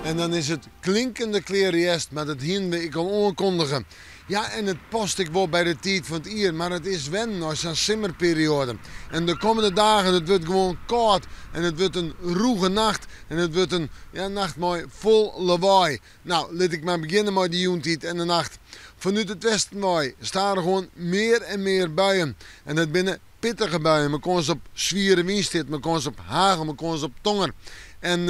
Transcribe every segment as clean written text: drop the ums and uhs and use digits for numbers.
En dan is it klinkende klear hjerst, mar dat hienen we ek al oankondige. Ja, en it past ek wol by de tiid fan it jier, mar it is wennen nei sa'n simmerperioade. En de kommende dagen, it wurdt gewoan kâld en it wurdt in rûge nacht en it wurdt in ja, nacht mei fol lawaai. No, lit ik mar begjinne mei de jûntiid en de nacht. Fanút it westen wei stadichoan mear en mear buien. En dat binne pittige buien mei kâns op swiere wynstjitten, mei kâns op hagel, mei kâns op tonger. En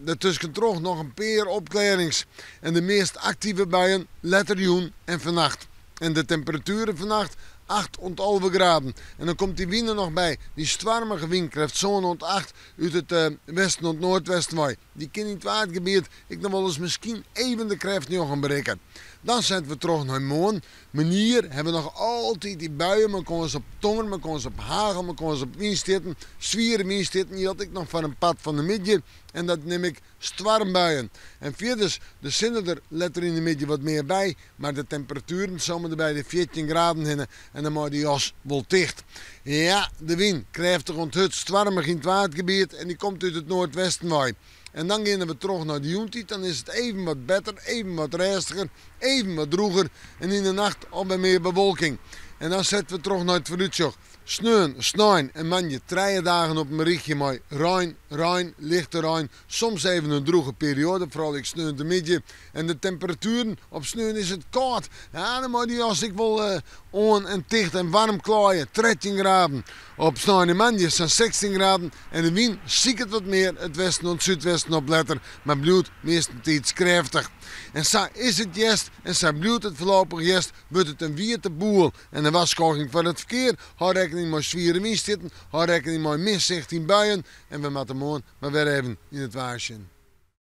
dêrtuskentroch noch in pear opklearrings. En de meast aktive buien letter jûn en fannacht. En de temperatueren fannacht 8 oant 11 graden. En dan komt dy wyn der noch by, dy stoarmige wyn, krêft sân oant 8 út it westen oant noardwesten wei. Dy kin yn it Waadgebiet ek noch wolris miskien even de krêft njoggen berikke. Dan sette we troch nei moarn. Moarnier ha we noch altyd dy buien mei kâns op tonger, mei kâns op hagel, mei kâns op wynstjitten. Swiere wynstjitten jildt ek noch foar in part fan de middei en dat nim ik stoarmbuien. En fierders de sinne der letter yn de middei wat mear by, mar de temperatueren somme der by de 14 graden hinne en dan mei de jas wol ticht. Ja, de wyn, krêftich oant hurd, stoarmich yn it Waadgebiet en dy komt út it noardwesten wei. En dan geane we troch nei de jûntiid, dan is it even wat better, even wat rêstiger, even wat drûger en yn de nacht al wer mear bewolking. En dan sette we troch nei it foarútsjoch. Sneon, snein en moandei trije dagen op in rychje mei rein, rein, lichte rein, soms even in drûge perioade, foaral ek sneontemiddei. En de temperatueren, op sneon is it kâld. Ja, dan mei dy jas ek wol oan en ticht en waarm klaaie, 13 graden. Op snein en moandei sa'n 16 graden en de wyn siket wat mear it westen oant súdwesten op letter, mar bliuwt meastentiids krêftich. En sa is it hjerst en sa bliuwt it foarlopich hjerst, wurdt it in wiete boel. En in warskôging foar it ferkear, hâld rekkening mei swiere wynstjitten, hâld rekkening mei min sicht yn buien en we moatte moarn mar wer even yn it waar sjen.